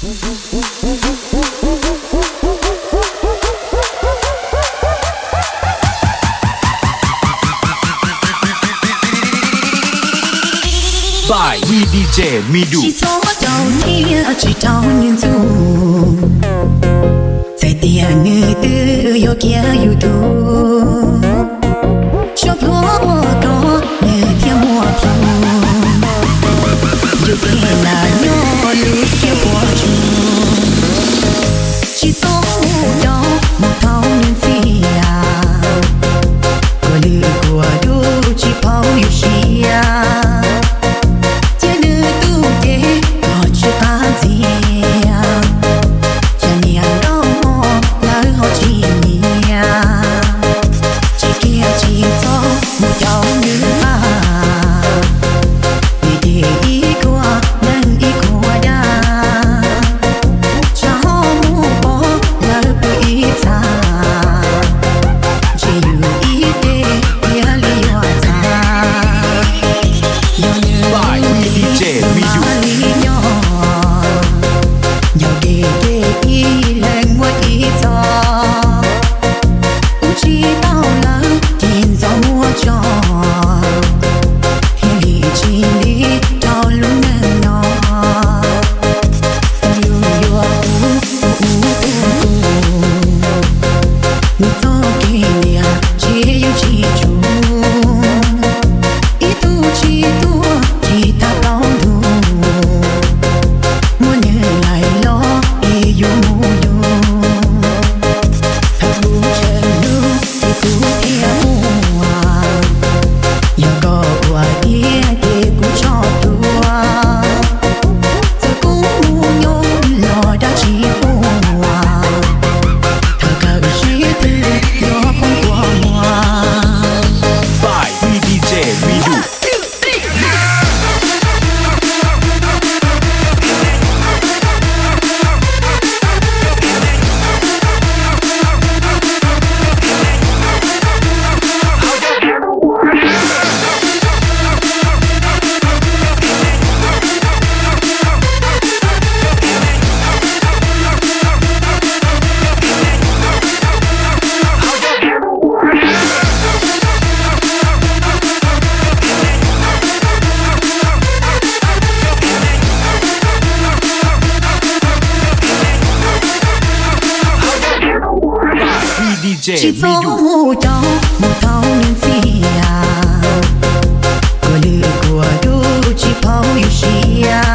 By V D J Midu. Tsis txhob caum thiab tsis rau nws ntxub, txawm tias nws twb yuam kiag yus tus. Suab pluag ua rau nws thiaj muaj plhus, yus thiaj lam nyob lub siab puas tsuaj. Tsis txhob mus caum mus thaum nws ntxias, kuas lwm kuas dub tsis paub yus siab. Cia nws tu cev kom tsis qab ntxias, tsam niam nrauj mos lawv ho tsis nyiam. Tsis kiag tsis txhob mus caum nws mas, nws ces ib kuag neeg ib kuag dag. Tsam ho mus pom lawv pw ib txha, ntshe yus ib teg thiaj li yuav txhav. Yog nws By V D J Midu. Mas li nyob, ncaug kev ces ib leeg muaj ib txoj. Ub tsis tau lawm ces ntxov muaj tso, thiaj li tsis lig rau lub neej no. Yus yuav ub ub ub ub, nws txoj kev liam ntshe yuav tsis tsum. Ib tug tsis tuag tsis tau plaub ntug, muab nws laim los es yuav mus yus. Thaum kuv tseem hlub ces kuv thiaj muaj, yog koj ua tiag ces kuv tso tuag. Txawm kuv mus nyob los dab tsis huam, thaum kawg sib twv yuav poob kua muag. By V D J Midu. Tsis txhob mus caum mus thaum nws ntxias, kuas lwm kuas dub tsis paub yus siab.